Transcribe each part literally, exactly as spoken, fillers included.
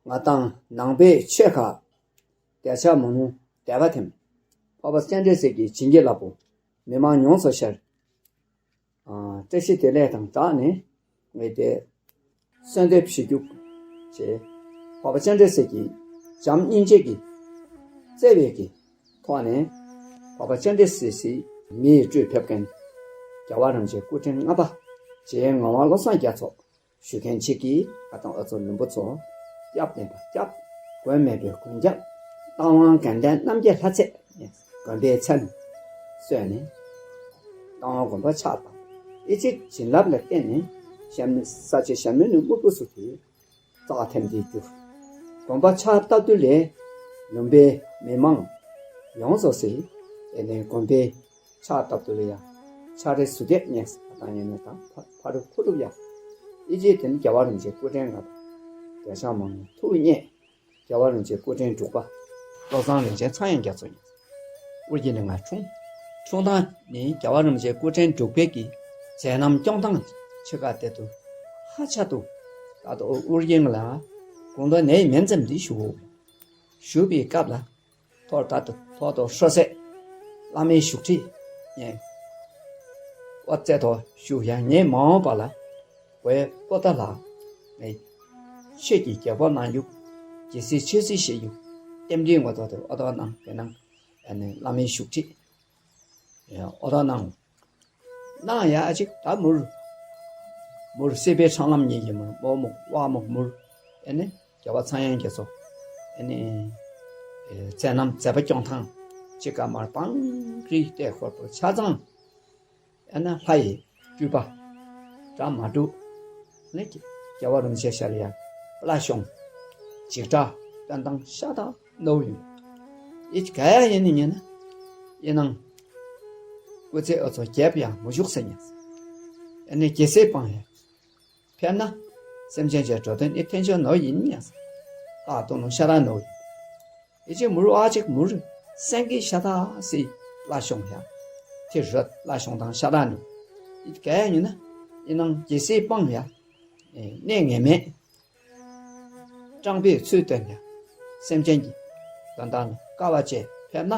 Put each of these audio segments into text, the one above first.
ང་དང་ནང་པའི་ཆོས་ཁ། དད་ཆགས་མ་ནུ་དད་པ་ཐིམ། འཕགས་པ་སྤྱན་རས་གཟིགས་ཀྱི་བྱིན་གྱིས་བརླབས་པོ། མི་མང་ཡོངས་སུ་ཤར། བཀྲ་ཤིས་བདེ་ལེགས་དང་སྦྲགས་ནས་ངས་དེ་གསོལ་འདེབས་ཞུ་རྒྱུ་བྱས། འཕགས་པ་སྤྱན་རས་གཟིགས་ཀྱི་བྱམས་སྙིང་རྗེ་གི་བརྩེ་བའི་གི་ཐོག་ནས་འཕགས་པ་སྤྱན་རས་གཟིགས་སི་མི་ཡི་སྤྲུལ་ཕེབས་མཁན་རྒྱལ་བ་རིན་པོ་ཆེ་སྐུ་ཕྲེང་ལྔ་པ་རྗེ་ངག་དབང་བློ་བཟང་རྒྱ་མཚོ་ཞུ་མཁན་གཅིག་གིས་ང་དང་ཨ་ཚོ་ལུམ་བུ་ཚོ་སྐྱབས་བསྟན་པ་སྐྱབས། མགོན་མེད་པའི་མགོན་སྐྱབས། རྟ་དབང་དགའ་ལྡན་རྣམ་རྒྱལ་ལྷ་རྩེ་དགོན་པའི་མཚན་གསོལ་ནས། རྟ་དབང་དགོན་པ་ཕྱག་བཏབ། ཨི་ཅིག་བྱིན་རླབས་ལ་བརྟེན་ནས་ཞལ་ནི་ས་ཆེ་ཞལ་མི་ནི་སྨུག་པོ་སུ་དེ་རྩ་ཐེམ་དེ་གྱུར། དགོན་པ་ཕྱག་བཏབ་དུས་ལས་ལུམ་པའི་མི་མང་ཡོངས་སུ་སི་ཨེ་ནས་དགོན་པའི་ཕྱག་བཏབ་དུས་ལ་ཡ་ཕྱག་རེ་སུ་དེ་ཉེས་ད་ཡེ་ནས་དང་ཕ་ཕ་རུ་ཁུ་རུ་ཡ། ཨི་ཅིག་དེ་ནི་རྒྱལ་བ་རིན་པོ་ཆེ་སྐུ་ཕྲེང་ལྔ་པ་རྒྱལ་ཤ་མང་ནས་ཐུགས་རྙེད། རྒྱལ་བ་རིན་པོ་ཆེ་སྐུ་ཕྲེང་དྲུག་པ། བློ་བཟང་རིན་ཆེན་ཚངས་དབྱངས་རྒྱ་མཚོ་ཡིན། ཨོ་རྒྱན་ནི་ང་འཁྲུངས། འཁྲུངས་སྟངས་ནི་རྒྱལ་བ་རིན་པོ་ཆེ་སྐུ་ཕྲེང་དྲུག་པའི་གི་མཛད་རྣམ་སྐྱོང་སྟངས་ཆེ་ཁ་དེ་དུ་ཧ་ཆ་དུ། ད་དུ་ཨོ་རྒྱན་ལ་དགུང་ལོ་ནས་མན་ཙམ་འདི་བཞུགས། བཞུགས་པའི་སྐབས་ལ་ཐོར་ད་དུ་ཐོར་དུ་ཧྲོ་སེ་བླ་མའི་བཞུགས་ཁྲི་ཡན་ཨོ་རྩེ་ཐོ་བཞུགས་ཡང་ཉེ་མ་འོངས་པ་ལ། བོད་པོ་ཏཱ་ལ་ནས་ཆོས་ཀྱི་རྒྱལ་པོ་གནང་ཡུག་རྒྱལ་སྲས་ཆོས་སྲིད་ཞེས་ཡུག་རྟེན་འབྲེལ་ངོ་ཐོག་ཏུ་ཨོ་ཐོག་གནང་བའི་ནང་ཨ་ནི་བླ་མའི་བཞུགས་ཁྲི་ཨོ་ཐོག་གནང་། གནང་ཡ་ཨ་ཅིག་ད་མུར་མུར་སྲིད་པའི་འཕྲང་ལམ་གཉིས་ཀྱི་མུར་མོག་མོག་ཝ་མོག་མུར་ཨ་ནི་རྒྱལ་བ་ཚངས་དབྱངས་རྒྱ་མཚོ་ཨ་ནི་མཛད་རྣམ་མཛད་པ་སྐྱོང་ཐང་ཅིག་ག་མར་བང་རི་ཏེ་ཁོར་པོ་ཆ་ཚང་། ཨ་ན་ལྷ་ཡི་སྤྲུལ་པ། འདྲ་མ་འདུག་ནི་རྒྱལ་བ་རིན་པོ་ཆེ་ཤར་ཡ། བླ་ཤོང་། འཇིགས་སྐྲག་སྟོན་སྟངས་ཤ་སྟག་རྣོ་ཡོད། ཨི་ག་ཡ་ཡིན་ནི་ཉན་ན། ཨི་ནང་། སྐུ་ཚེ་ཨོ་ཚོ་རྒྱབ་ཡང་མུ་བཞུགས་ཟེར་ཉན། ཨ་ནི་རྒྱལ་སྲས་སྤང་ཡ། ཕེབས་ན། སེམས་ཅན་གྱི་འགྲོ་དོན་ནི་ཐེན་ཆོ་ནོ་ཡིན་ཉན། ཨ་ཏོ་ནོ་ཤ་ར་ནོ་ཡིན། ཨི་ཅི་མུར་ཨ་ཅིག་མུར། སེང་གེ་ཤ་ཐག་སི་བླ་ཤོང་ཡ། ཐི་རོད་བླ་ཤོང་དང་ཤ་ཐག་ནི། ཨི་ག་ཡ་ཡིན་ན། ཨི་ནང་རྒྱལ་སྲས་སྤང་ཡ། གནས་ངེས་མེད། སྤྲང་པོའི་ཚུལ་སྟོན་ཡ། སེམས་ཅན་གྱི་དོན་དག་ལ་དཀའ་བ་སྤྱད་ཕེབས་ན།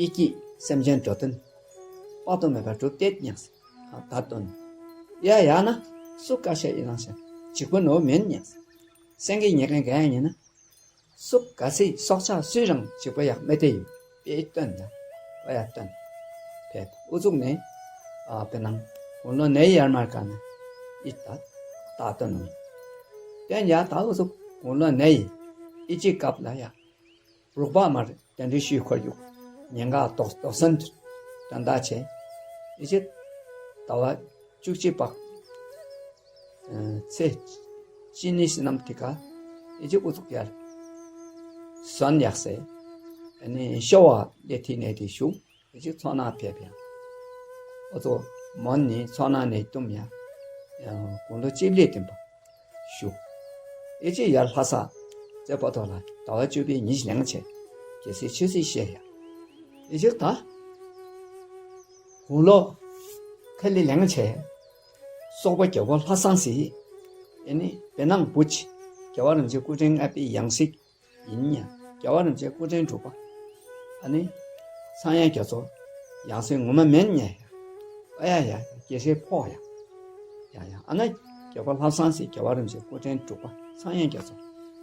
ཨི་ཀྱིས་སེམས་ཅན་འགྲོ་དོན། དཔག་ཏུ་མེད་པ་སྒྲུབ་སྟེ་ཉག་སི། ད་དོན། ཡ་ཡ་ན། སུ་ཀ་ཤ་ཨི་ནང་ཤ། གཅིག་པུ་ནོ་མེན་ཉག་སི། སེང་གེ་ཉེ་མཁན་ག་ཡ་ཡིན་ན། སུ་ག་སི་སྲོག་ཆགས་སུའི་རང་གཅིག་པ་ཡག་མེ་དེ་ཡོད་པའི་སྟོན་ད། ཨ་ཡ་སྟོན། ཕེབས་ཨུ་ཚུགས་ནས། ཨ་པེ་ནང་། དགུང་ལོ་ནས་ཡར་མར་ག་ནས་ཨི་ད་ད་སྟོན་ནོ། སྟོན་ཡ་ད་ཨུ་ཚུགས་དགུང་ལོ་ནས་ཡི་ཨི་ཅི་སྐབས་ལ་ཡ། རུག་པ་མར་གདན་འདྲེན་ཞུས་ཁོར་ཡུག་ཉེན་ཁ་དོག་དོག་སན་དོན་དག་བྱས། ཨི་ཅི་ད་བ། བཅུ་གཅིག་པ། ཚེ། ཅི་ནི་སི་ནམ་ཏི་ཀ་ཨེ་ཅི་ཨུ་ཚུགས་ཡར། སོན་ཡག་སེ། ཨ་ནི་ཤོ་བ་ལེ་ཐི་ནེ་ཏི་ཞུ། ཨེ་ཅི་ཚོ་ན་ཕེབས་ཡང་། ཨོ་ཚོ་མོན་ནི་ཚོ་ན་ནེ་ཏུམ་ཡང་། ཡང་དགུང་ལོ་གཅིག་ལེ་ཏིམ་པ་ཞུ། ཨེ་ཅི་ཡར་ལྷ་ས་རྩེ་པོ་ཏོ་ལ་ཟླ་བ་བཅུ་པའི་ཉིན་ཞིག་ལེང་བྱས། རྒྱལ་སྲས་ཆོས་སྲིད་བཤད་ཡང་། ཨེ་ཅི་ད། དགུང་ལོ་ཁ་ལི་ལེང་བྱས། སོག་པོ་རྒྱལ་པོ་ལྷ་བཟང་སྲས། ཨེ་ནི་བེ་ནང་བུ་ཆི། རྒྱལ་བ་རིན་པོ་ཆེ་སྐུ་ཕྲེང་ལྔ་པའི་ཡང་སྲིད་ཡིན་ཡང་རྒྱལ་བ་རིན་པོ་ཆེ་སྐུ་ཕྲེང་དྲུག་པ། ཨ་ནི་ཚངས་དབྱངས་རྒྱ་མཚོ་ཡང་སྲིད་ངོ་མ་མེན་ཉེ་ཡ། ཨ་ཡ་ཡ་དགེ་བཤེས་ཕོག་ཡ། ཡ་ཡ་ཨ་ན་རྒྱལ་པོ་ལྷ་བཟང་སྲས་རྒྱལ་བ་རིན་པོ་ཆེ་སྐུ་ཕྲེང་དྲུག་པ་ཚངས་དབྱངས་རྒྱ་མཚོ་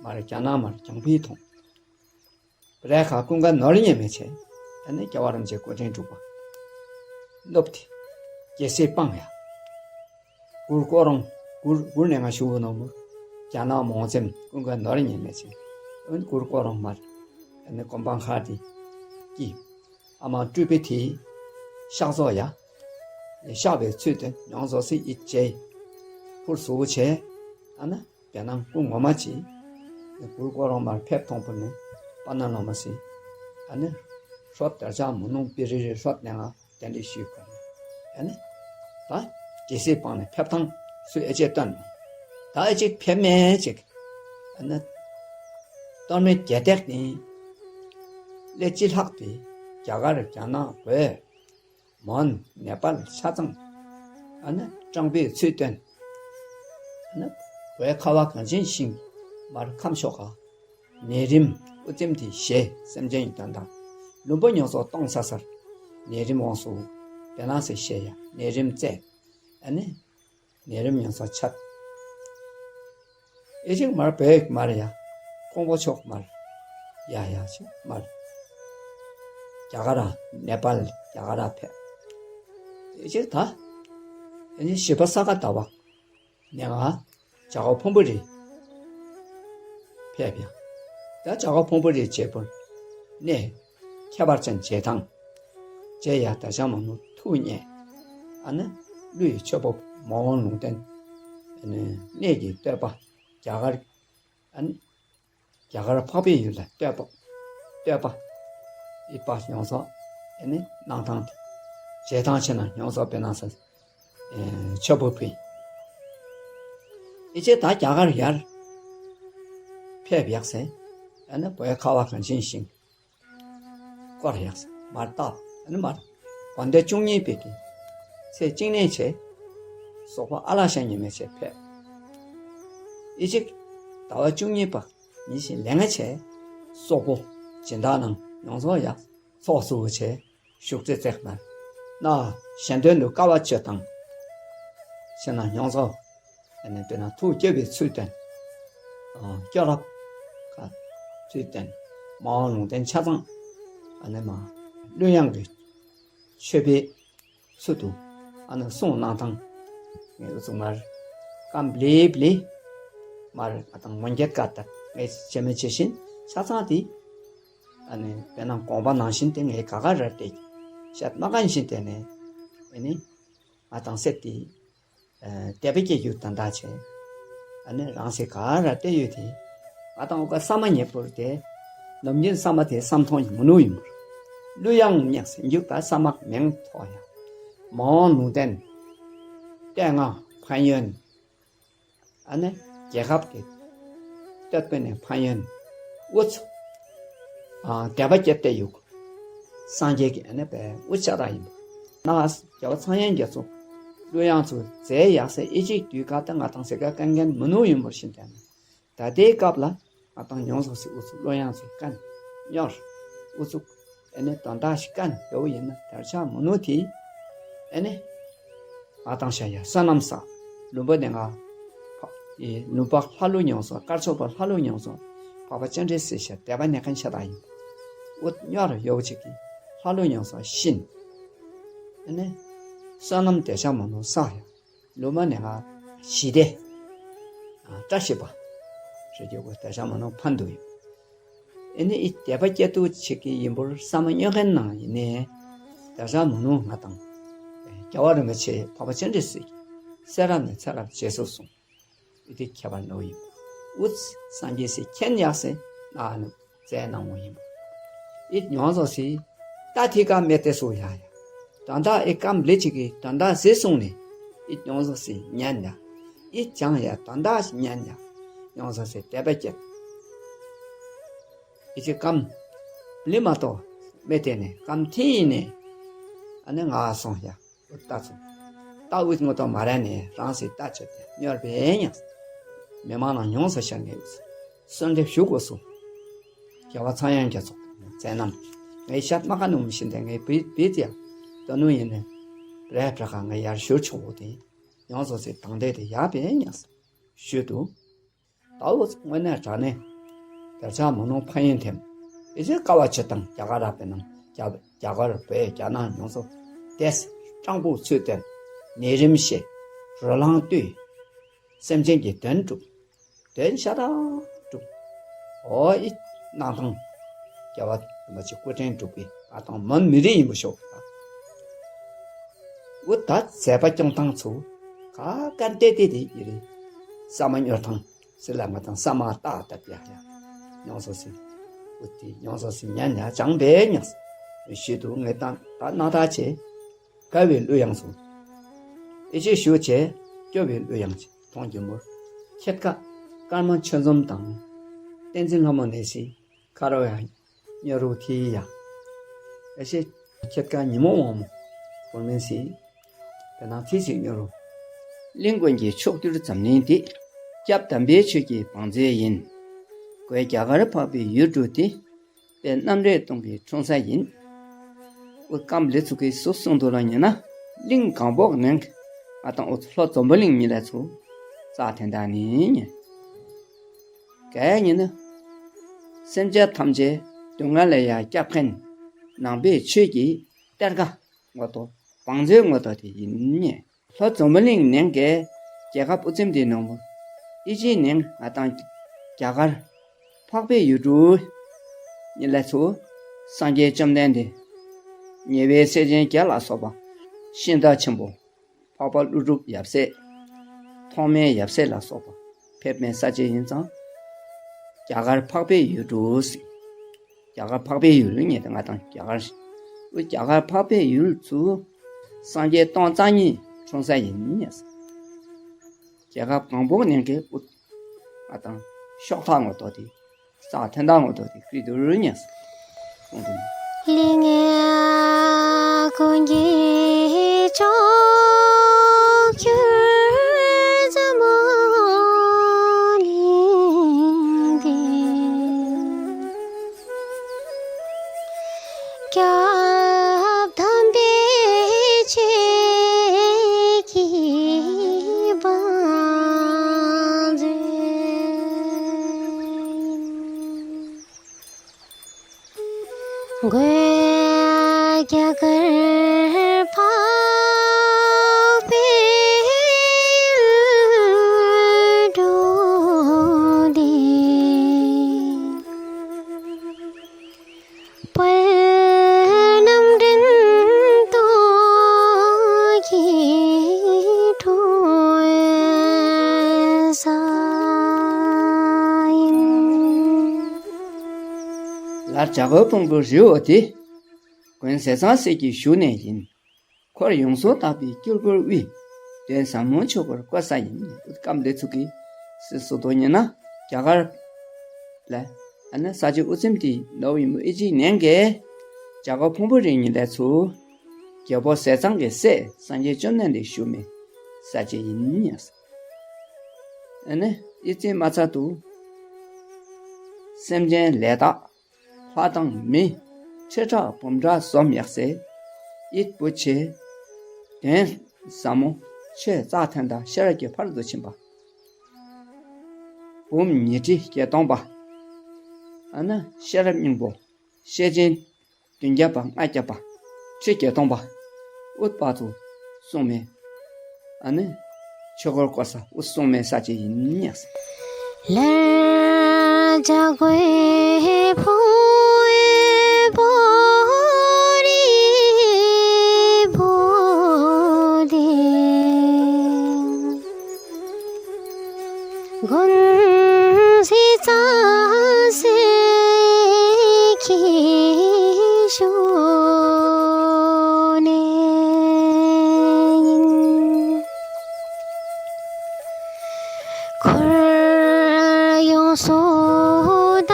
མར་རྒྱ་ནག་མར་རྒྱང་ཕུད་ཐོང་། རས་ཁ་ཀུན་དགའ་ནོར་ཉེས་མེད་བྱས། ཨ་ནི་རྒྱལ་བ་རིན་པོ་ཆེ་སྐུ་ཕྲེང་དྲུག་པ། སློབ་དེ། རྒྱལ་སྲས་སྤང་ཡ། གུར་ཀོ་རོང་། གུར་གུར་ནས་ང་ཞུ་བོ་ནོ་མུར། རྒྱ་ནག་མོང་སེམས་ཀུན་དགའ་ནོར་ཉེས་མེད་བྱས། ཨ་ནི་གུར་ཀོ་རོང་མར། ཨ་ནི་གོམ་པང་ཁ་དེ། ཀྱི། ཨ་མ་སྤྲུལ་པའི་དེ། གཤགས་སོ་ཡ། གཤགས་པའི་ཚུལ་དེ་མྱོང་བཟོ་སྲིད་ཡིད་བྱས། ཕུར་སུ་བྱས། ཨ་ནི། དེ་ནང་སྐུ་ངོ་མ་ཅིག་གུར་ཀོ་རོང་མར་ཕེབས་ཐོང་པོ་ནས་པ་ན་ལོ་མ་སི། ཨ་ནི། ཧྲོད་དར་ལྕག་མུ་ནུང་པི་རི་རི་ཧྲོད་ནས་ང་གདན་འདྲེན་ཞུས་ཁོ་ནས། ཨ་ནི། ད། རྒྱལ་སྲས་སྤང་ནས་ཕེབས་ཐང་སུ་ཨེ་ཅེ་སྟོན། ད་ཨེ་ཅིག་ཕེབས་མེད་ཅིག་ཨ་ནི། གཏོར་མའི་རྒྱལ་སྟེགས་ནི། སླེ་ཅི་ལྷག་པའི་རྒྱ་གར་རྒྱ་ནག་བོད། མོན་ནེ་པཱལ་ཆ་ཚང་། ཨ་ནི་སྤྲང་པོའི་ཚུལ་སྟོན། ཨ་ནི་བོད་ཁ་བ་གངས་ཅན་ཞིང་ མར་ཁམས་ཕྱོགས་ཀ་ནད་རིམས་དབུ་རྩེ་དེ་བཞེས། སེམས་ཅན་གྱི་དོན་དག་ལུང་པ་ཉོ་ཚོགས་གཏོང་ས་སར་ནད་རིམས་དབང་སུ་བེ་ལང་སེ་བཞེས་ཡ་ནད་རིམས་རྩེ། ཨ་ནི་ནད་རིམས་ཉོ་ཚོགས་ཆད། ཨེ་ཅིག་མར་བོད་མར་ཡ། ཀོང་པོ་ཕྱོགས་མར་ཡ་ཡ་ཅིག་མར། རྒྱ་གར་ནེ་པཱལ་རྒྱ་གར་ཕེབས། ཨེ་ཅིག་ད་ཨེ་ནི་བཞི་པ་ས་ག་ཟླ་བ་ནས་ང་བྱ་རྒོད་ཕུང་པོ་རི་ཕེབས་ཡ། ད་བྱ་རྒོད་ཕུང་པོ་རིའི་རྗེ་བོར་གནས་ཁྱད་པར་ཅན་མཇལ་ཐང་མཇལ་ཡ། ད་ཅང་མ་ནུ་ཐུགས་མཉེས། ཨ་ནི་ཀླུ་ཡི་ཆོས་པོ་མ་འོངས་ལུང་བསྟན་ཨ་ནི་གནས་ཀྱི་བསྟོད་པ་རྒྱ་གར་ཨ་ནི་རྒྱ་གར་འཕགས་པའི་ཡུལ་ལ་བསྟོད་པ་བསྟོད་པ་ཡི་པ་ཡོངས་སུ་ཨ་ནི་གནང་ཐང་དེ་མཇལ་ཐང་ཆེ་ན་ཡོངས་སུ་བེ་ལང་སེ་ཆོས་པོ་ཕུལ། ཨེ་ཅེ་ད་རྒྱ་གར་ཡར་ཕེབས་ཡག་སེ། ཨ་ནི་བོད་ཁ་བ་གངས་ཅན་ཞིང་སྐོར་ཡག་སེ་མར་བཏབ། ཨ་ནི་མར་དགོན་སྡེ་བཅུ་གཉིས་པའི་གི་ཚེས་གཅིག་ནས་བྱས་སོག་པོ་ཨ་ལ་ཤ་ཉི་མའི་ཚེ་ཕེབས། ཨེ་ཅིག་ཟླ་བ་བཅུ་གཉིས་པ་ཉིན་ཞིག་ལས་ང་བྱས་སོག་པོ་སྦྱིན་བདག་ནང་ཡོངས་སུ་ཡག་ཚོགས་སུ་བྱས། བཞུགས་ཚེ་བརྩེགས་ན་ན་གཞན་དོན་དུ་དཀའ་བ་སྤྱོད་དང་། ཞེ་ན་ཡོངས་སུ་ཨ་ནི་དེ་ན་ཐུགས་དགྱེས་པའི་ཚུལ་བསྟན། སྐྱོ་རབ་ཀ་ཚུལ་བསྟན། མ་འོངས་ལུང་བསྟན་ཆ་ཚང་ཨ་ནི་མ་གླུ་དབྱངས་ཀྱི་མཆོད་པའི་ཚུལ་དུ་ཨ་ནི་གསུང་གནང་ཐང་། ངས་ཨུ་ཚུགས་མར་ཀམ་བླེབ་བླེ་མར་ང་དང་མོན་རྒྱལ་བཀའ་ལྟར་ངས་བྱེད་མི་བྱེད་བཞིན་ཆ་ཚང་དེ། ཨ་ནི་དཔེར་ན་དགོངས་པ་ནང་བཞིན་དེ་ངས་ག་ག་ར་བལྟས་ཀྱི་ཤད་མ་གན་བཞིན་དེ་ནས་ཨ་ནི་ང་དང་སེ་དེ་དད་པ་སྐྱེ་རྒྱུ་དོན་དག་བྱས། ཨ་ནི་རང་སེ་ག་ར་བལྟས་ཡོད་དེ་ང་དང་འོ་ག་ས་མ་ཉེ་པོར་དེ་ནམ་རྒྱུན་ས་མ་དེ་བསམ་མཐོང་ཡིན་མི་ནུ་ཡིན་པར་གླུ་དབྱངས་སྙན་སེ་འཇུག་ག་ས་མ་མེང་ཐོག་ཡ་མ་འོངས་ལུང་བསྟན་བསྟན་ང་ཕན་ཡོན། ཨ་ནི་རྒྱལ་ཁབ་ཀྱི་སྟོད་པའི་ནས་ཕན་ཡོན་དབུ་ཚུགས་དད་པ་སྐྱེད་དེ་ཡུག་སངས་རྒྱས་ཀྱི་ཨ་ནི་པའི་དབུ་ཆ་ར་ཡིན་པ་ན་རྒྱལ་བ་ཚངས་དབྱངས་རྒྱ་མཚོ་གླུ་དབྱངས་ཚུ་མཛད་ཡག་སེ་ཨི་ཅིག་དུས་ག་ད་ང་དང་སེ་ག་དཀའ་ངལ་མི་ནུ་ཡིན་པར་བཞིན་དེ་ན་ད་ལྟའི་སྐབས་ལ། ང་དང་ཡོངས་སུ་སི་ཨུ་ཚུགས་གླུ་དབྱངས་ཚུགས་ཀན་གཉོར་ཨུ་ཚུགས་ཨེ་ནི་དོན་དག་ཞིག་ཀན་ཡོད་ཡིན་ན་དར་ཆ་མུ་ནུ་དེ་ཨེ་ནི་ང་དང་ཤ་ཡ་བསོད་ནམས་ས་ལུང་པ་ནས་ང་ཕ་ཨེ་ལུང་པ་ལྷ་ལུ་ཉོངས་སོ་དཀར་ཕྱོགས་པ་ལྷ་ལུ་ཉོངས་སོ་འཕགས་པ་སྤྱན་རས་གཟིགས་ཤ་དད་པ་ནས་ཀན་ཤ་དག་ཡིན་ཨུ་གཉོར་ཡོད་ཅིག་གི་ལྷ་ལུ་ཉོངས་སོ་ཤིན་ཨེ་ནི་བསོད་ནམས་དེ་ཤ་མུ་ནུ་ས་ཡ། ལོ་མ་ནས་ང་ཞི་བདེ། བཀྲ་ཤིས་པ། རེ་རྒྱུ་གོ་དེ་ཤ་མ་ནོ་ཕན་འདུག་ཡོད། ཨེ་ནི་ཨི་དད་པ་སྐྱེ་ཐུག་ཆེ་གི་ཡིན་པོར་བསམ་མ་སྙོན་མཁན་ནང་ཡིན་ནས། དེ་ཤ་མ་ནོ་ང་དང་། རྒྱལ་བ་རིན་པོ་ཆེ་འཕགས་པ་སྤྱན་རས་གཟིགས། སེ་རབ་ནས་ཚེ་རབ་རྗེས་སུ་བཟུང་། ཨི་དེ་ཁྱད་པར་ནོ་ཡིན། ཨུ་ཙི་སངས་རྒྱས་སི་མཁྱེན་ཡག་སེ་ན་ནུ། བཙལ་གནང་བ་ཡིན་པ། ཨིད་མྱོང་བཟོ་སི། ད་ཐི་ཀ་མེ་ཏེ་སུ་ཡ་ཡ། དོན་དག་ཨི་ཀམ་ལི་ཅིག་གི་དོན་དག་ཟི་སོང་ནི། ཨིད་མྱོང་བཟོ་སི་ཉན་ཡ། ཨིད་ཅང་ཡ་དོན་དག་ཉན་ཡ། མྱོང་བཟོ་སི་དད་པ་སྐྱེད། ཨི་ཅི་ཀམ་ལི་མ་ཏོ་མེ་ཏེ་ནི་ཀམ་ཐི་ཡིན་ནི། ཨ་ནི་ང་སོང་ཡ། ལྟ་ཚུལ། ལྟ་འུ་ངོ་ཏོ་མ་ར་ནས་རང་སྲིད་ལྟ་ཆོད་དེ་སྙོར་བས་ཉག་མི་མང་ནང་ཉུང་སོ་ཤར་ངེས་འུ་གསོལ་འདེབས་ཞུ་དགོས་སོ། རྒྱལ་བ་ཚངས་དབྱངས་རྒྱ་མཚོ་མཛད་རྣམ་ངས་ཤར་མ་ཁ་ནུམ་བཞིན་དེ་ངས་བིད་བིད་ཡ། ད་ནུ་ཡིན་ནས་རེ་བྲ་ཁ་ངས་ཡར་ཞུར་ཆོག་འོ་དེ་ཡོངས་སོ་སྲིད་དང་དེ་དེ་ཡག་པས་ཉག་ཞུ་དུ། ད་འུ་དངོས་གནས་དྲང་གནས་དར་ཆ་མ་ནོར་ཕན་ཡོན་ཐེམ། ཨི་ཅེ་ཀ་བ་ཆེ་དང་རྒྱ་གར་ར་པའི་ནང་རྒྱ་རྒྱ་གར་བོད་རྒྱ་ནག་ཡོངས་སུ་ཏེས་སྤྲང་པོ་ཚུལ་བསྟན་ནད་རིམས་ཤེས་རོ་ལངས་བཏུས་སེམས་ཅན་གྱི་དོན་སྒྲུབ་དོན་ཤ་སྟག་སྒྲུབ་འོ་ཨི་གནང་ཐང་རྒྱལ་བ་རིན་པོ་ཆེ་སྐུ་ཕྲེང་དྲུག་པའི་ང་དང་མོན་མི་རིགས་ཡིན་པ་ཤོག་ཨུ་ད་མཛད་པ་སྐྱོང་ཐང་ཚུ་ག་ཀན་ཏེ་ཏེ་ཏེ་ཡི་རེད་ས་མ་སྙོར་ཐང་། སི་ལ་མ་དང་ས་མ་ཏག་ཏག་ཡ་ཡ། ཡོངས་སོ་སི། ཨུ་ཏི་ཡོངས་སོ་སི་ཉན་ཡ་ཅང་པེ་ཉག་སི། ཞི་དུ་ངེ་དང་ད་ན་ད་ཆེ། དགའ་བའི་གླུ་དབྱངས་སུ། ཨི་ཅེ་ཞུ་ཆེ། སྐྱོ་བའི་གླུ་དབྱངས་ཆེ་མཐོང་རྒྱུ་མོར། ཁྱེད་ཀ་ཀརྨ་ཆོས་འཛོམས་དང་། བསྟན་འཛིན་ལྷ་མོ་ནས་སི། ཁ་རོ་ཡ། སྙོ་རུ་ཐི་ཡ། ཨེ་ཤེ། ཁྱེད་ཀ་ཉི་མོ་དབང་མོ། བོར་མིན་སི། དེ་ནང་ཐི་སི་སྙོ་རུ། གླིང་དགོན་གྱི་ཕྱོགས་བསྒྱུར་འཛམ་གླིང་འདི། སྐྱབས་དམ་པའི་ཆོས་ཀྱི་བང་མཛོད་ཡིན། གོས་རྒྱ་གར་འཕགས་པའི་ཡུལ་དྲུག་སྟེ། དཔལ་རྣམ་རིག་སྟོང་གི་འཁྲུངས་ས་ཡིན། ཨུ་ཀམ་ལི་ཚུ་གིས་སུ་གསུངས་འདུག་ལ་ཉེ་ན། གླིང་གང་པོ་ནང་གི་ང་དང་ཨུ་ལྷོ་འཛམ་བུ་གླིང་ཉིད་ལས་ཚུར་རྩ་དོན་དག་ནི་ཉེ། གལ་ཉེ་ན། སེམས་ཅན་ཐམས་ཅད་སྡུག་བསྔལ་ལས་ཡང་སྐྱོབ་མཁན་ནང་པའི་ཆོས་ཀྱི་གཏེར་ཁ་ངོ་ཐོག་བང་མཛོད་ངོ་ཐོག་དེ་ཡིན་ཉེ། ལྷོ་འཛམ་བུ་གླིང་ནང་གི་རྒྱལ་ཁབ་དབུ་ཚན་དེ་ནང་བོ་ཨི་ཇིའི་ནང་ང་དང་རྒྱ་གར་འཕགས་པའི་ཡུལ་གྲུ་ཉིད་ལས་ཚུར་སངས་རྒྱས་བཅོམ་ལྡན་འདས་ཉེ་བའི་སྲས་ཆེན་བརྒྱད་ལ་སོགས་པ་ཤིང་རྟ་ཆེན་པོ་འཕགས་པ་ཀླུ་སྒྲུབ་ཡབ་སྲས་ཐོགས་མེད་ཡབ་སྲས་ལ་སོགས་པ་ཕེབས་མེད་ས་ཆེན་ཡིན་ཙང་རྒྱ་གར་འཕགས་པའི་ཡུལ་གྲུ་ཟེར། རྒྱ་གར་འཕགས་པའི་ཡུལ་ཉེ་དེ་ང་དང་རྒྱ་གར་རེད། རྒྱ་གར་འཕགས་པའི་ཡུལ་ཚུར་སངས་རྒྱས་སྟོང་རྩ་གཉིས་འཁྲུངས་ས་ཡིན་ཉེ། རྒྱལ་ཁབ་གང་པོ་ནང་གི་ཨུ་ང་དང་ཤོག་ཐག་ངོ་ཐོག་དེ་རྩ་དོན་དག་ངོ་ཐོག་དེ་ཀྲི་དུར་ཉེ་གསུངས་འདུག། ལི་ངེ་ཀུན་གྱི་ཕྱོགས་བཅུར་འཛམ་བུ་གླིང་འདི། སྐྱབས་དམ་པའི་ཆོས་ཀྱི་བང་མཛོད་ཡིན། གོས་རྒྱ་གར་འཕགས་པའི་ཡུལ་གྲུ་འདི། དཔལ་རྣམ་འདྲེན་སྟོང་གི་འཁྲུངས་ས་ཡིན། ལར་བྱ་རྒོད་ཕུང་པོའི་རི་བོ་དེ། དགོན་ཟས་གཙང་སྲས་ཀྱི་བཞུགས་གནས་ཡིན། འཁོར་ཡོངས་སུ་དག་པའི་དཀྱིལ་འཁོར་དབུས། གདན་ཟབ་མོ་ཆོས་འཁོར་བསྐོར་ས་ཡིན། ཨུ་ཀམ་ལི་ཚུ་གིས་སུ་གསུངས་འདུག་ཉེ་ན། རྒྱ་གར་ལ་ཨ་ནི་ས་ཆ་དབུ་ཚན་དེ་ནོ་ཡིན་མོ་ཨི་ཇིའི་ནང་གི་བྱ་རྒོད་ཕུང་པོའི་རི་ཉིད་ལས་ཚུར་རྒྱལ་པོ་ཟས་གཙང་གི་སྲས་སངས་རྒྱས་བཅོམ་ལྡན་འདས་བཞུགས་མེད་ས་ཆ་ཡིན། ཨ་ནི་ཨི་ཙི་མ་ཚ་དུ་སེམས་ཅན་ལས་དག་ལྷ་དང་མི། ཁྲི་ཕྲག་འབུམ་ཕྲག་འཛོམས་ཡག་སའི། ཡིད་བུ་ཆེ། གདན་ཟབ་མོ་ཆོས་རྩ་དོན་དག་ཤེས་རབ་ཀྱི་ཕ་རོལ་ཏུ་ཕྱིན་པ། འབུམ་ཉི་ཁྲི་བརྒྱད་སྟོང་པ། ཨ་ནི་ཤེས་རབ་སྙིང་པོ། ཤེར་ཕྱིན་བདུན་བརྒྱ་པ་ལྔ་བརྒྱ་པ། ཁྲི་བརྒྱད་སྟོང་པ། ཨུཏྤལ་དུ་གསུངས་མེད། ཨ་ནི་ཆོས་འཁོར་བསྐོར་ས་ཨུ་གསུངས་མེད་ས་ཆ་ཡིན་ཉག་ཟེར། ལར་བྱ་རྒོད་ཕུང་པོའི་རི་བོ་དེ། དགོན་ཟས་གཙང་སྲས་ཀྱི་བཞུགས་གནས་ཡིན། འཁོར་ཡོངས་སུ་དག་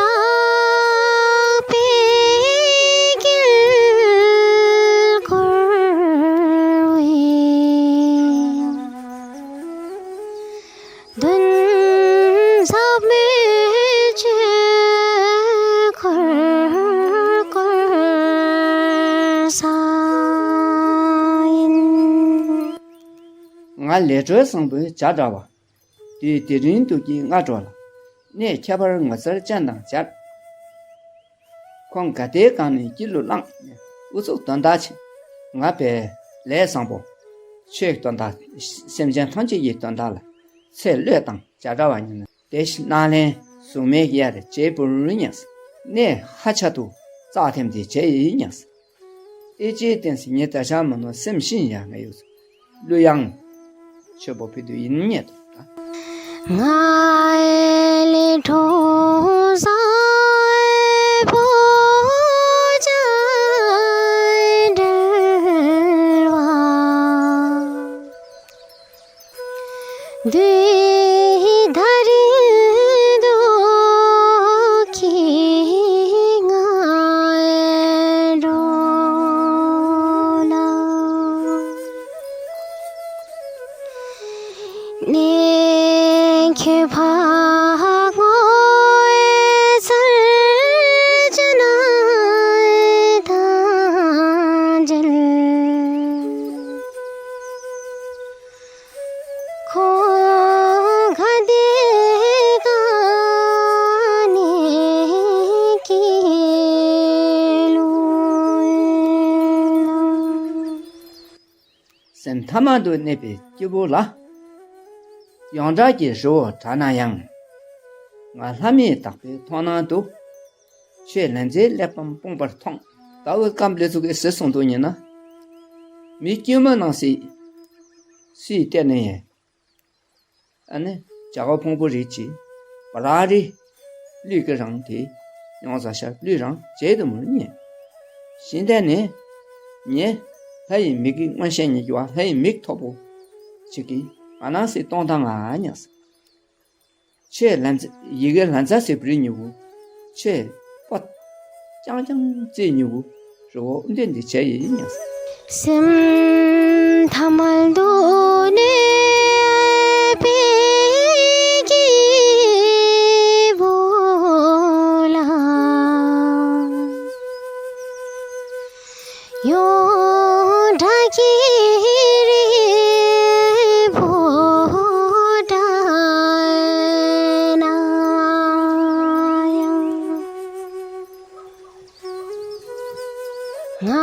པའི་དཀྱིལ་འཁོར་དབུས། གདན་ཟབ་མོའི་ཆོས་འཁོར་བསྐོར་ས་ཡིན། ང་ལས་འཕྲོ་བཟང་པོའི་བྱ་འདྲ་བ། དུས་དེ་རིང་དུས་ཀྱི་སྔ་དྲོ་ལ། གནས་ཁྱད་པར་ངོ་མཚར་ཅན་དང་སྦྱར། ཁོང་དགའ་བདེའི་སྒང་ནས་སྐྱིད་ལུ་བླངས། ཨུ་ཚུགས་དོན་དག་ཆེ། ང་བས་ལས་བཟང་པོ། ཆོས་དོན་དག་སེམས་ཅན་ཐམས་ཅད་ཀྱི་དོན་དག་ལ། ཚེ་བློས་བཏང་བྱ་འདྲ་བ་ཉིད་ནི། དེ་ཞིག་སྣང་ལན་གཟུགས་མེད་ཀྱི་ཡ་རེ་བྱེད་པུར་ཉགས། གནས་ཧ་ཆ་དུ་རྩ་ཐེམ་དེ་བྱེད་ཡི་ཉགས། ཨེ་ཅེ་བསྟན་སྲིད་ཉི་ཟླ་ཤར་མ་ནོར་སེམས་ཤིན་ཡ་ང་ཡོད། གླུ་དབྱངས་ཆོས་པོ་ཕུལ་དུ་ཡིན་ཉེ་དོ། ང་ལས་འཕྲོ་བཟང་པོ་ཅན་འབྲེལ་བ། དུས་ད་རིང་དུས་ཀྱི་སྔ་དྲོ་ལ། གནས་ཁྱད་འཕགས་ ལྷ་མང་དུ་གནས་པའི་སྐྱེ་བོ་ལ། ཡོངས་གྲགས་ཀྱི་རི་བོ་བྲག་ན་ཡང་། ང་ལྷ་མིའི་བདག་པོའི་མཐོང་སྣང་དུ། ཆོས་ལམ་འཛིན་གླེགས་བམ་སྤུངས་པར་མཐོང་། ད་འོ་སྐབས་འདི་ཚོ་གི་ཟེར་སོང་དུ་ཉིན་ན། མི་དཀྱུས་མ་ནང་སྲིད་སུས་བལྟས་ནས། ཨ་ནི་བྱ་བ་ཕུང་པོ་རིགས་ཀྱི་བ་ར་རི་ལུས་ཀྱི་རང་དེ་ཡོངས་ས་ཤར་ལུས་རང་བྱེད་དུ་མི་ཉན། ཤིང་རྟ་ནི་ཉེ་ལྷ་ཡི་མིག་གི་མངོན་ཤེས་ཉིད་ཀྱི་བ་ལྷ་ཡི་མིག་མཐོ་པོ་ཅིག་གིས་ང་ནང་སྲིད་གཏོང་དང་ང་ཉག་ས། ཆོས་ལན་ཚ་ཡི་གེ་ལན་ཚ་སེ་བྲི་ཉུ་གུ། ཆོས་པོ་ཅང་ཅང་རྩེ་ཉུ་གུ། རི་བོ་དབུ་འདྲེན་འདི་བྱས་ཡིན་ཉག་ས། སེམས་ཐ་མལ་དུ་གནས་པའི་སྐྱེ་བོ་ལ། ཡོངས་གྲགས་ཀྱི་རི་བོ་བྲག་ན་ཡང་། ང་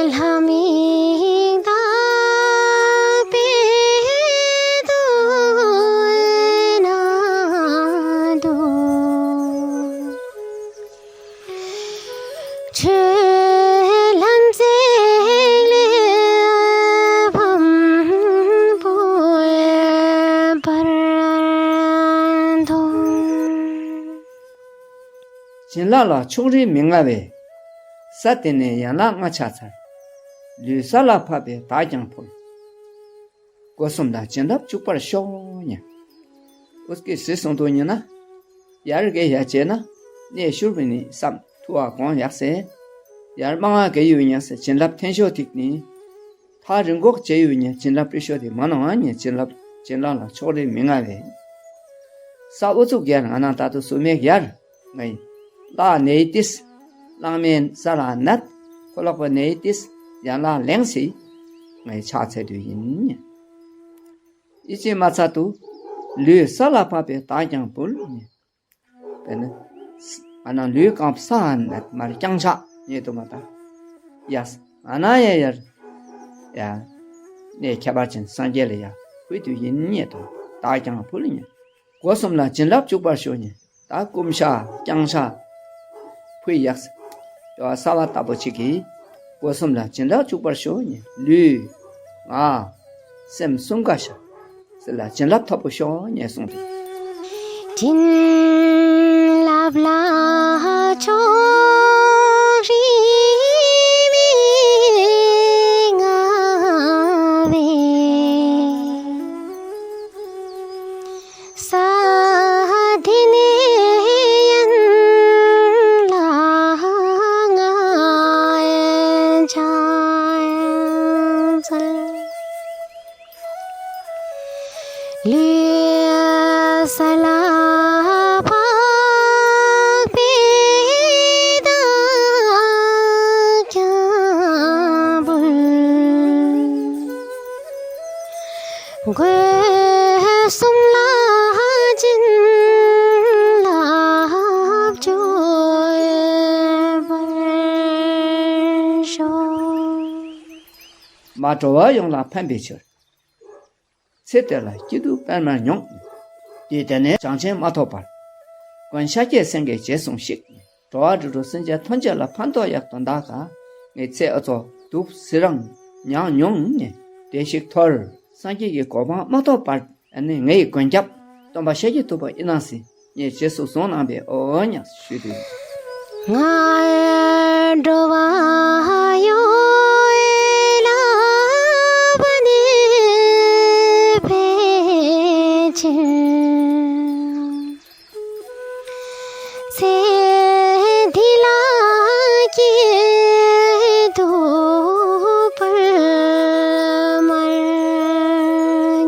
ལྷ་མིའི་བདག་པོའི་མཐོང་སྣང་དུ། ཆོས་ལམ་འཛིན་གླེགས་བམ་སྤུངས་པར་མཐོང་། བྱིན་རླབས་ལ་ཕྱོགས་རིས་མི་མངའ་བས། ས་དེ་ནས་ཡན་ལག་ལྔ་ཆགས་ཚར། ལུས་ས་ལ་ཕབ་པའི་བདག་ཀྱང་ཕུལ། སྒོ་གསུམ་ལ་བྱིན་རླབས་འཇུག་པར་ཤོག་ཉེ། ཨུ་ཀི་སི་སོང་དོ་ཉེ་ན། ཡར་གེ་ཡ་བྱས་ན། གནས་ཤུར་བི་ནི་བསམ་ཐུ་བ་གོང་ཡག་སེ། ཡར་མང་ང་གེ་ཡུ་ཉག་སེ་བྱིན་རླབས་འཐེན་ཤོག་ཐིག་ནི། ཐག་རིང་གོག་བྱས་ཡུ་ཉེ་བྱིན་རླབས་པི་ཤོ་དེ་མ་ནོ་ང་ཉེ་བྱིན་རླབས་བྱིན་རླབས་ལ་ཕྱོགས་རིས་མི་མངའ་བས། ས་ཨུ་ཚུགས་རྒྱལ་ང་ན་ད་དུ་སུ་མེད་ཡར། ངའི་བླ་ནེ་ཏིས། བླང་མེད་ས་ལ་ནད། ཁོ་ལོག་པ་ནེ་ཏིས། ཡན་ལག་ལེང་སི། ངའི་ཕྱག་འཚལ་དུས་ཡིན། ཨི་ཅི་མ་ཚ་དུ། ལུས་ས་ལ་ཕབ་པའི་བདག་ཀྱང་ཕུལ། དཔེར་ན། ཨ་ན་ལུས་རྐང་ས་ནད་མར་རྐྱང་ཕྱག་ཉེ་དུ་མ་ད། ཡ། ཨ་ན་ཡ་ཡར། ཡ། ནས་ཁྱད་པར་ཅན་སངས་རྒྱས་ལ་ཡ། ཕུལ་དུས་ཡིན་ཉེ་དུ། བདག་ཀྱང་ཕུལ་ཉེ། སྒོ་གསུམ་ལ་བྱིན་རླབས་འཇུག་པར་ཤོག་ཉེ། ད་སྐུ་མ་ཤ་རྐྱང་ཤ་ཕུ་ཡགས། ཡོ་ས་བ་ལྟ་བུ་ཅིག་གིས་སྒོ་གསུམ་ལ་བྱིན་རླབས་འཇུག་པར་ཤོག་ཉེ། ལུས་ངག་སེམས་གསུམ་ཀ་ཤ་ཟེར་ལ་བྱིན་རླབས་ཐོབ་པོ་ཤོག་ཉེ་གསུངས་ཏེ། བྱིན་རླབས་ལ་ཕྱོགས་རིས་མི་མངའ་བས། ས་དེ་ནས་ཡན་ལག་ལྔ་ཆགས་ཚར། ལུས་ས་ལ་ཕབ་པའི་བདག་ཀྱང་ཕུལ། སྒོ་གསུམ་ལ་བྱིན་རླབས་འཇུག་པར་ཤོག། མ་འགྲོ་བ་ཡོངས་ལ་ཕན་པའི་ཕྱིར། ཚེ་འདི་ལ་སྐྱིད་སྡུག་སྤེལ་མ་མྱོང་། དུས་དེ་ནས་བྱང་ཆེན་མ་ཐོབ་བར། མགོན་ཤཱཀྱའི་སེང་གེས་རྗེས་བཟུང་ཞིག། འགྲོ་བ་རིགས་དྲུག་སེམས་ཅན་ཐམས་ཅད་ལ་ཕན་ཐོགས་ཡག་དོན་དག་ག། ངའི་ཚེ་ཨ་ཚོ་སྡུག་སི་རང་མྱངས་མྱོང་ནས་བདེ་ཞིག་ཐོར། སངས་རྒྱས་ཀྱི་གོ་འཕང་མ་ཐོབ་བར། ཨ་ནི་ངའི་མགོན་སྐྱབས་སྟོན་པ་ཤཱཀྱ་ཐུབ་པ་ཨི་ནང་སི་ངས་རྗེས་སུ་བཟུང་གནང་བའི་ཨོ་ཉག་ཞུས་ཏེ། ང་འགྲོ་བ་ཡོངས་ལ་ཕན་པའི་ཕྱིར། ཚེ་འདི་ལ་སྐྱིད་སྡུག་སྤེལ་མ་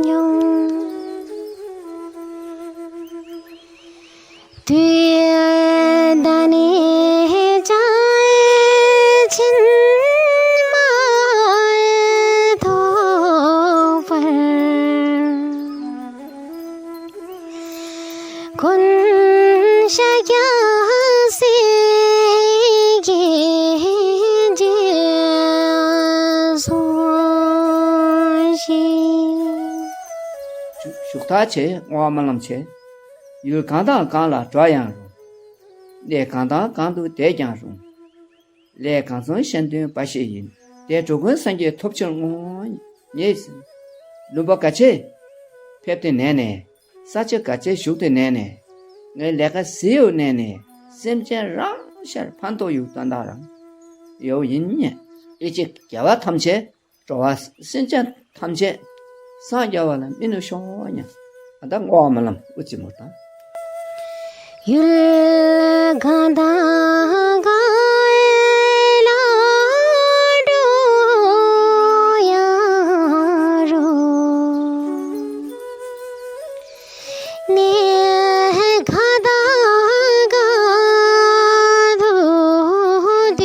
མྱོང་། དུས་ད་ནས་བྱང་ཆེན་མ་ཐོབ་བར། མགོན་ཤཱཀྱ་སེང་གེས་རྗེས་བཟུང་ དག་བྱེད་བསྔོ་བ་སྨོན་ལམ་བྱེད། ཡུལ་གང་དང་གང་ལ་འགྲོ་ཡང་རུང་། གནས་གང་དང་གང་དུ་བསྡད་ཀྱང་རུང་། ལས་གང་བརྩམས་གཞན་དོན་འབའ་ཞིག་ཡིན། དེ་འགྲོ་ཀུན་སངས་རྒྱས་ཐོབ་ཕྱིར་བསྔོ། ངས་ལུང་པ་ག་ཆེ་ཕེབས་ཏེ་གནས་ནས། ས་ཆ་ག་ཆེ་བཞུགས་ཏེ་གནས་ནས། ངའི་ལས་ཀ་ཟིལ་གནས་ནས། སེམས་ཅན་རང་ཤར་ཕན་ཐོགས་ཡུལ་དོན་དག་རང་ཡོད་ཡིན་ཉེ། ཨེ་ཅིག་རྒྱལ་བ་ཐམས་ཅད། འགྲོ་བ་སེམས་ཅན་ཐམས་ཅད་སངས་རྒྱ་བ་ལ་མི་ནུས་ཤོག་ཉ། ཨ་ད་བསྔོ་བ་སྨོན་ལམ་དབུ་ཅི་མོ་དང་། ཡུལ་གང་དང་གང་ལ་འགྲོ་ཡང་རུང་། གནས་གང་དང་གང་དུ་བསྡད་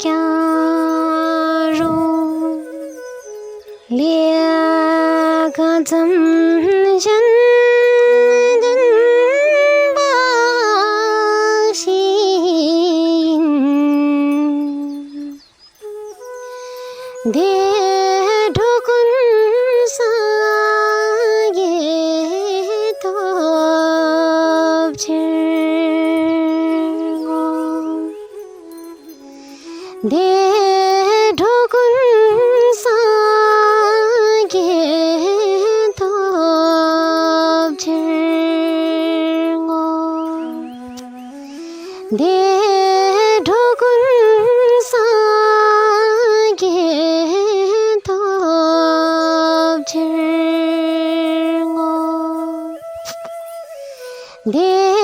ཀྱང་རུང་། ལས་གང་བརྩམས་གཞན་དོན་འབའ་ཞིག་ཡིན། དེ་འགྲོ་ཀུན་སངས་རྒྱས་ཐོབ་ཕྱིར་བསྔོ། དེ་འགྲོ་ཀུན་སངས་རྒྱས་ཐོབ་ཕྱིར་བསྔོ། དེ་འགྲོ་ཀུན་སངས་རྒྱས་ཐོབ་ཕྱིར་བསྔོ། དེ་